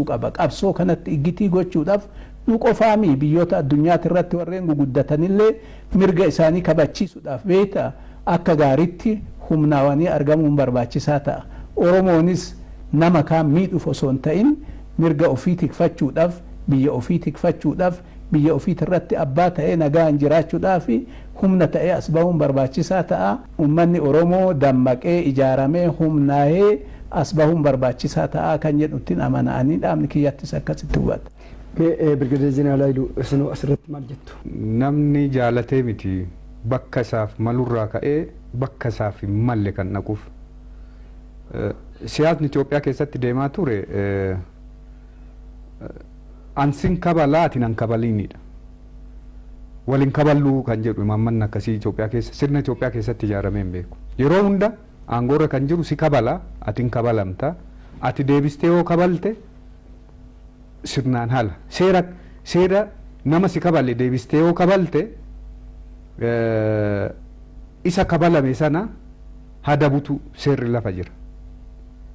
Qaba. Qabsoo kanatti iggitii gochuudhaaf nu qofaami, biyyoota addunyaati irratti warreen guguddatanillee mirga isaanii kabachiisuudhaaf beeta akka gaariitti humnaawanii argamuun barbaachisaa ta'a. Oromoonis nama kaan miidhuuf osoo hin ta'in mirga ofii tikfachuudhaaf, biyya ofii tikfachuudhaaf, biyya ofiit irratti abbaa ta'ee nagaan jiraachuudhaaf humna ta'ee as bahuun barbaachisaa ta'a. Uummanni Oromoo dammaqee ijaaramee humnaa'ee as bahuun barbaachisaa ta'a kan jedhuttiin amana'anii dhaabni kiyyattis akkasitti hubata. Birgadeer Jeneraal Haayiluu, isinoo asirratti maal jettu? Namni jaalatee miti bakka isaaf malurraa ka'ee bakka isaaf hin malle kan dhaquuf. Siyaasni Itoophiyaa keessatti deemaa ture ansin kabalaa ati nan kabaliinidha. Waliin kaballuu kan jedhu imaammanni akkasii Itoophiyaa keessa, sirna Itoophiyaa keessatti ijaaramee hin beeku. Yeroo hunda aangoorra kan jiru si kabalaa, ati hin kabalamta, ati deebistee yoo kabalte sirnaan haala seera nama si kabale deebistee yoo kabalte isa kabalame sana hadabutu seerri lafa jira.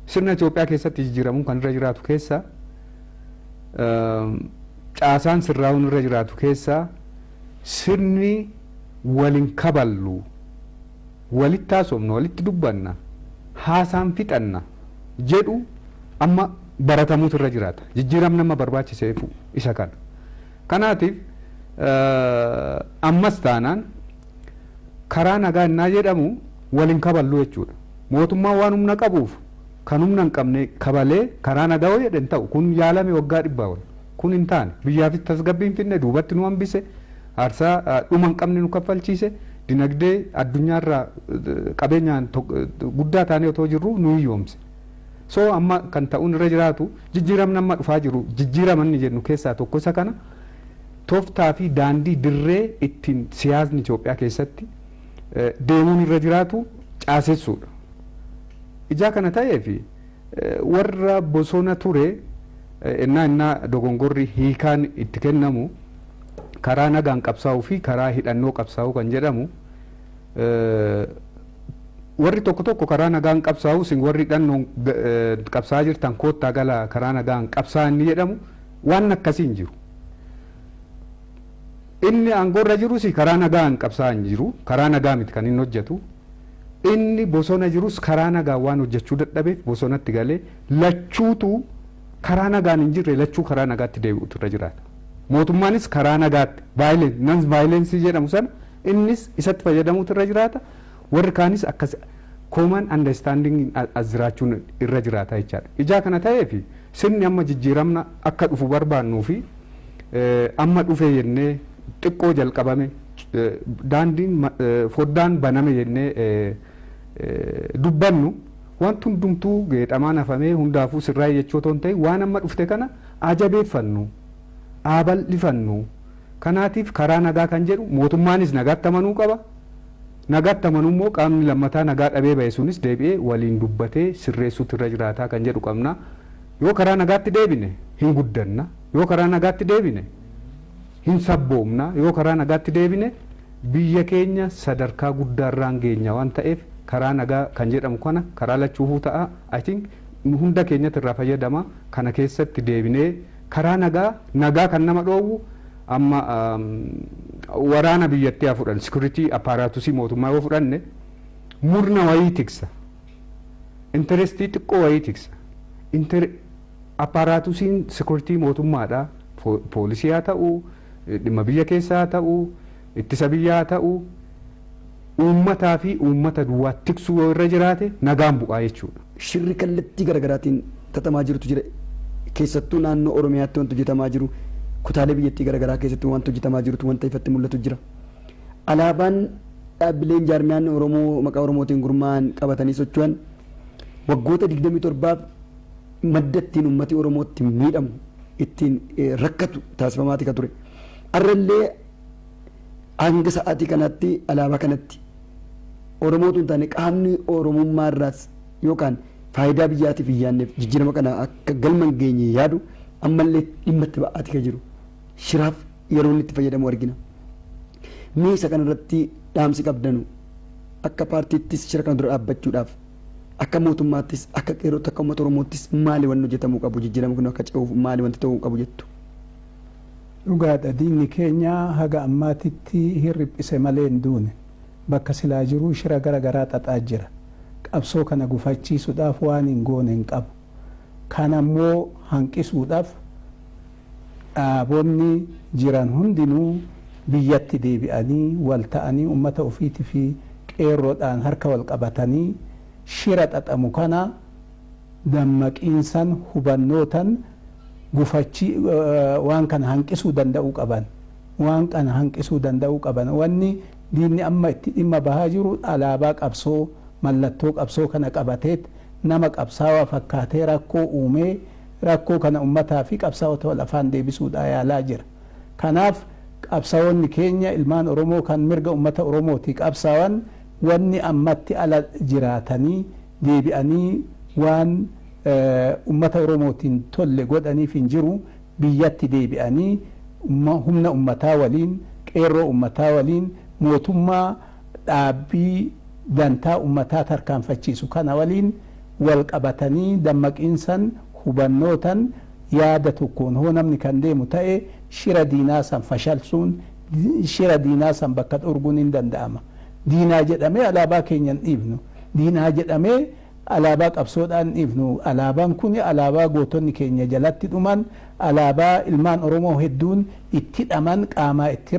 Sirna Itoophiyaa keessatti jijjiiramuun kan irra jiraatu keessa, caasaan sirraa'uun irra jiraatu keessa, sirni waliin kaballu, walitti haasofna, walitti dubbanna, haasaan fixanna jedhu amma baratamuutu irra jiraata. Jijjiiramni amma barbaachiseef isa kana. Kanaatiif ammas taanaan karaa nagaa innaa jedhamu waliin kaballu jechuudha. Mootummaan waan humna qabuuf kan humna hin qabne kabalee karaa nagaa yoo jedhan ta'u, kun yaalame waggaa 100 ol. Kun hin taane, biyyaafis tasgabbii hin finne, duubatti nu hambise, aarsaa dhuma hin qabne nu kaffalchiise, dinagdee addunyaarraa qabeenyaan guddaa taanee otoo jirru nu hiyyoomse. So amma kan ta'uun irra jiraatu, jijjiiramni amma dhufaa jiru, jijjiirama inni jennu keessaa tokko isa kana, tooftaa fi daandii dirree ittiin siyaasni Itoophiyaa keessatti deemuun irra jiraatu caasessuudha. Ijaa kana ta'ee fi warra bosona ture innaa dogongorri hiikaan itti kennamu, karaa nagaan qabsaa'uu fi karaa hidhannoo qabsaa'uu kan jedhamu, warri tokko tokko karaa nagaan qabsaa'u, isin warri hidhannoon qabsaa'aa jirtan koottaa galaa karaa nagaan qabsaa'aa inni jedhamu, waan akkasii hin jiru. Inni aangoorra jirus karaa nagaan qabsaa'aa hin jiru, karaa nagaa miti kan inni hojjetu. Inni bosona jirus karaa nagaa waan hojjechuu dadhabeef bosonatti galee, lachuutu karaa nagaan hin jirre, lachuu karaa nagaatti deebi'utu irra jiraata. Mootummaanis karaa nagaatti non violence jedhamu sana innis isatti fayyadamuutu irra jiraata. Warri kaanis akkas common understanding as jiraachuun irra jiraata jechaadha. Ijaa kana ta'eef sirni amma jijjiiramna akka dhufu barbaannuu fi amma dhufe jennee, xiqqoo jalqabame, daandiin foddaan baname jennee dubbannu, wanti hundumtuu geexamaan hafamee hundaafuu sirraa jechuu otoo hin ta'in, waan amma dhufte kana ajabeeffannu, bal'ifannu. Kanaatiif karaa nagaa kan jedhu mootummaanis nagaatti amanuu qaba. Nagaatti amanuu immoo qaamni lammataa nagaa dhabee ba'e sunis deebi'ee waliin dubbatee sirreessuutu irra jiraataa kan jedhu qabna. Yoo karaa nagaatti deebine hin guddanna. Yoo karaa nagaatti deebine hin sabboomna. Yoo karaa nagaatti deebine biyya keenya sadarkaa guddaarraan geenya waan ta'eef, karaa nagaa kan jedhamu kana karaa lachuufuu ta'a. I think hunda keenyatti irraa fayyadama. Kana keessatti deebinee karaa nagaa, nagaa kan nama dhoowwu amma waraana biyyattii haa fudhan, security apparatus mootummaa yoo fudhanne, murna wayii tiksa, interest xiqqoo wayii tiksa. Apparatusiin security mootummaadha, poolisii haa ta'u, dhimma biyya keessaa haa ta'u, ittisa biyyaa haa ta'u, uummataa fi uummata duwwaa tiksuu yoo irra jiraate nagaan bu'aa jechuudha. Shirri kallattii garaagaraatiin xaxamaa jirutu jira. Keessattuu naannoo Oromiyaatti wanti hojjetamaa jiru, kutaalee biyyattii garaagaraa keessatti wanti hojjetamaa jirutu wanta ifatti mul'atu jira. Alaabaan dhaabbileen jaarmiyaan Oromoo maqaa Oromootiin gurmaa'an qabatanii socho'an waggoota 27f madda ittiin uummati Oromootti miidhamu, ittiin rakkatu taasifamaati ka ture. Arrallee hanga sa'aatii kanatti alaabaa kanatti Oromootu hin taane, qaamni Oromummaa irraas yookaan faayidaa biyyaatiif hin yaadneef, jijjiirama kana akka galma hin geenye yaadu ammallee dhimma itti ba'aati ka jiru. Shiraaf yeroo inni itti fayyadamu argina. Mee isa kanarratti dhaamsi qabdanu, akka paartiittis shira kana dura dhaabbachuudhaaf Akka mootummaattis akka qeerrootti akka uummata Oromoottis maali wanti hojjetamuu qabu jijjiirama kun akka ce'uuf maali wanti ta'uu qabu jettu? Dhugaadha, diinni keenya haga ammaatitti hirriphise malee hin duune. Bakka silaa jiruu shira gara garaa xaxaa jira. Qabsoo kana gufachiisuudhaaf waan hin goone hin qabu. Kana immoo hanqisuudhaaf dhaabonni jiran hundinuu biyyatti deebi'anii wal ta'anii uummata ofiitii fi qeerroodhaan harka wal qabatanii shira xaxamu kana dammaqiinsan hubannootan gufachi waan kana hanqisuu danda'uu qaban. Waan kana hanqisuu danda'uu qaban. Wanni diinni amma itti dhimma bahaa jiru alaabaa qabsoo mallattoo qabsoo kana qabateet nama qabsaawaa fakkaatee rakkoo uumee rakkoo kana uummataa fi qabsaa'ota wal afaan deebisuudhaa yaalaa jira. Kanaaf qabsaa'onni keenya ilmaan Oromoo kan mirga uummata Oromootii qabsaa'an wanni ammatti ala jiraatanii deebi'anii waan uummata Oromootiin tolle godhaniif hin jiru biyyatti deebi'anii humna uummataa waliin qeerroo uummataa waliin mootummaa dhaabbii dantaa uummataa tarkaanfachiisu kana waliin wal qabatanii dammaqiinsan hubannootan yaada tokkoon hoo namni kan deemu ta'e shira diinaa san fashalsuun shira diinaa san bakka dhorguun hin danda'ama. Diinaa jedhamee alaabaa keenya hin dhiifnu. Diinaa jedhamee alaabaa qabsoodhaan hin dhiifnu. Alaabaan kun alaabaa gootonni keenya jalatti dhuman, alaabaa ilmaan Oromoo hedduun itti dhaman, qaamaa itti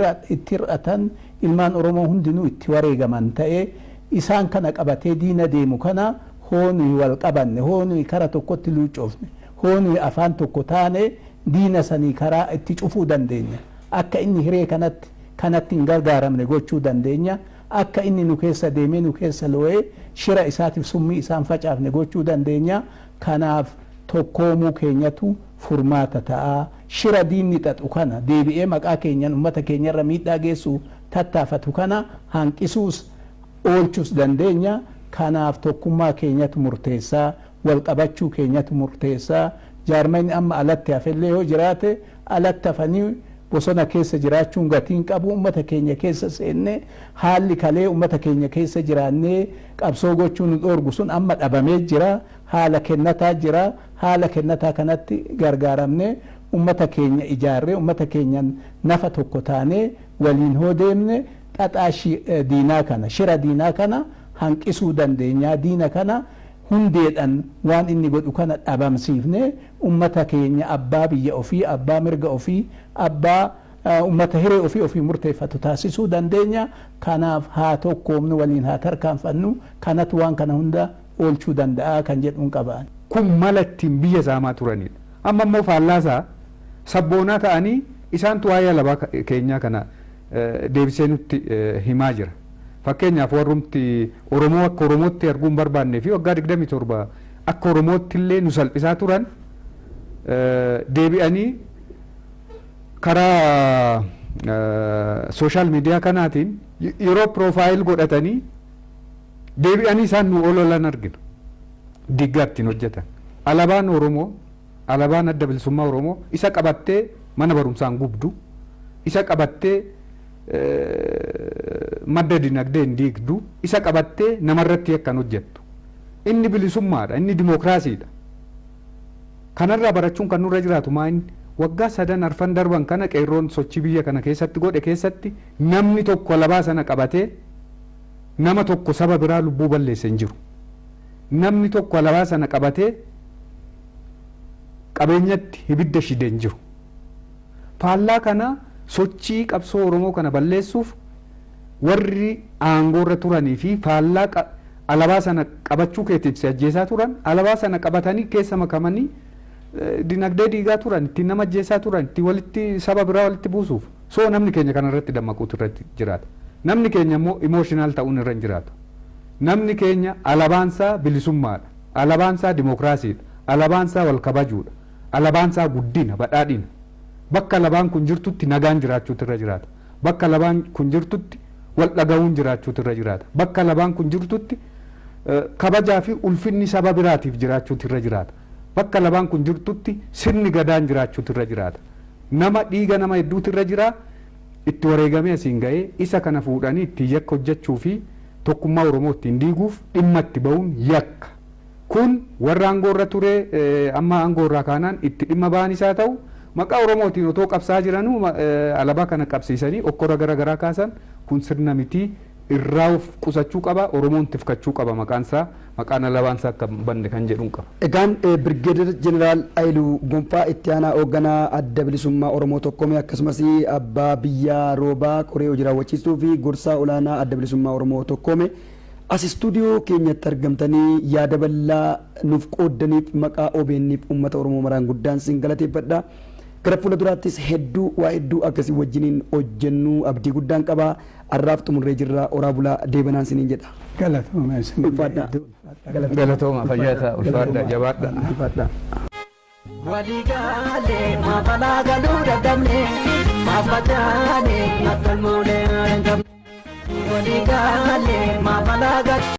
hir'atan, ilmaan Oromoo hundinuu itti wareegaman ta'ee isaan kana qabatee diina deemu kana hoo nuyi wal qabanne, hoo nuyi kara tokkotti luucoofne, hoo nuyi afaan tokko taane diina sanii karaa itti cufuu dandeenya. Akka inni hiree kanatti hin gargaaramne gochuu dandeenya. Akka inni nu keessa deemee nu keessa loo'ee shira isaatiif summii isaan facaafne gochuu dandeenya. Kanaaf tokkoomuu keenyatu furmaata ta'a. Shira diinni xaxu kana deebi'ee maqaa keenyan uummata keenyarra miidhaa geessu tattaafatu kana hanqisuus oolchuus dandeenya. Kanaaf tokkummaa keenyatu murteessaa, wal qabachuu keenyatu murteessaa. Jaarmanni amma alatti hafellee yoo jiraate alatti hafanii bosona keessa jiraachuun gatiin qabu. Uummata keenya keessa seennee haalli kalee uummata keenya keessa jiraannee qabsoo gochuun nu dhoorgu sun amma dhabamee jira. Haala kennataa jira. Haala kennataa kanatti gargaaramnee uummata keenya ijaarree uummata keenyan nafa tokko taanee waliin hoo deemne xaxaa diinaa kana shira diinaa kana hanqisuu dandeenya. Diina kana hundeedhaan waan inni godhu kana dhabamsiifnee uummata keenya abbaa biyya ofii, abbaa mirga ofii, abbaa uummata hiree ofii ofii murteeffatu taasisuu dandeenya. Kanaaf haa tokkoomnu, waliin haa tarkaanfannu. Kanatu waan kana hunda oolchuu danda'a kan jedhuun qaba. Kun mala ittiin biyya saamaa turanidha. Amma immoo faallaasaa sabboonaa ta'anii isaantu waa'ee alaabaa keenyaa kana deebisee nutti himaa jira. Fakkeenyaaf warrumti Oromoo akka Oromootti arguu hin barbaannee fi waggaa 27 akka Oromootti illee nu salphisaa turan deebi'anii karaa sooshaal miidiyaa kanaatiin yeroo piroofaayil godhatanii deebi'anii isaan nu ololan argina. Diggaa ittiin hojjetan. Alaabaan Oromoo, alaabaan adda bilisummaa Oromoo isa qabattee mana barumsaan gubdu, isa qabattee madda dinagdee hin diigdu, isa qabattee namarratti akkan hojjettu. Inni bilisummaadha, inni dimookiraasiidha. Kanarraa barachuun kan nurra jiraatu maa inni waggaa sadan arfan darban kana qeerroon sochii biyya kana keessatti godhe keessatti namni tokko alaabaa sana qabatee nama tokko saba biraa lubbuu balleesse hin jiru. Namni tokko alaabaa sana qabatee qabeenyatti ibidda shide hin jiru. Faallaa kana sochii qabsoo Oromoo kana balleessuuf warri aangoorra turanii fi faallaa alaabaa sana qabachuu keetiif si ajjeesaa turan alaabaa sana qabatanii keessa makamanii dinagdee diigaa turan, ittiin nama ajjeesaa turan, ittiin walitti saba biraa walitti buusuuf. So namni keenya kanarratti dammaquutu irratti jiraata. Namni keenya immoo imooshinaal ta'uun irra hin jiraatu. Namni keenya alaabaansaa bilisummaadha. Alaabaansaa dimookiraasiidha. Alaabaansaa wal kabajuudha. Alaabaansaa guddina, badhaadhina. Bakka alaabaan kun jirtutti nagaan jiraachuutu irra jiraata. Bakka alaabaan kun jirtutti wal dhaga'uun jiraachuutu irra jiraata. Bakka alaabaan kun jirtutti kabajaa fi ulfinni saba biraatiif jiraachuutu irra jiraata. Bakka alaabaan kun jirtutti sirni gadaan jiraachuutu irra jiraata. Nama dhiiga nama hedduutu irra jira. Itti wareegamee asiin ga'ee isa kana fuudhanii ittiin yakka hojjechuu fi tokkummaa Oromoo ittiin diiguuf dhimma itti ba'uun yakka. Kun warra aangoorra ture amma aangoorraa kaanaan itti dhimma ba'an isaa ta'u maqaa Oromootiin otoo qabsaa jiranuu alaabaa kana qabsiisanii okkora garaagaraa kaasan kun sirna miti irraa of qusachuu qaba Oromoon tifkachuu qaba maqaan isaa maqaan alaabaan isaa akka hin banne kan jedhuun qaba. Egaan Birgeedar Jeneraal Hayiluu Gonfaa itti aanaa hoogganaa adda bilisummaa Oromoo tokkoome akkasumas abbaa biyyaa roobaa qoree hojii raawwachiistuu fi gorsaa olaanaa adda bilisummaa Oromoo tokkoome as istuudiyoo keenyatti argamtanii yaada bal'aa nuuf qooddaniif maqaa OBN'if uummata Oromoo maraan guddaan sin galateeffadha. Gara fuula duraattis hedduu waa hedduu akkasii wajjiniin hojjennu abdii guddaan qaba. Har'aaf xumurree jirra oraa bulaa deebanaan siniin jedha. Galatooma isin. Ulfaadhaa. Galatooma fayyaa ta'a ulfaadhaa jabaadhaa. Ulfaadhaa. Waliigaalee maabalaa galuu dadhabne maafataane akka ilmoolee hin qabne. Waliigaalee maabalaa galuu.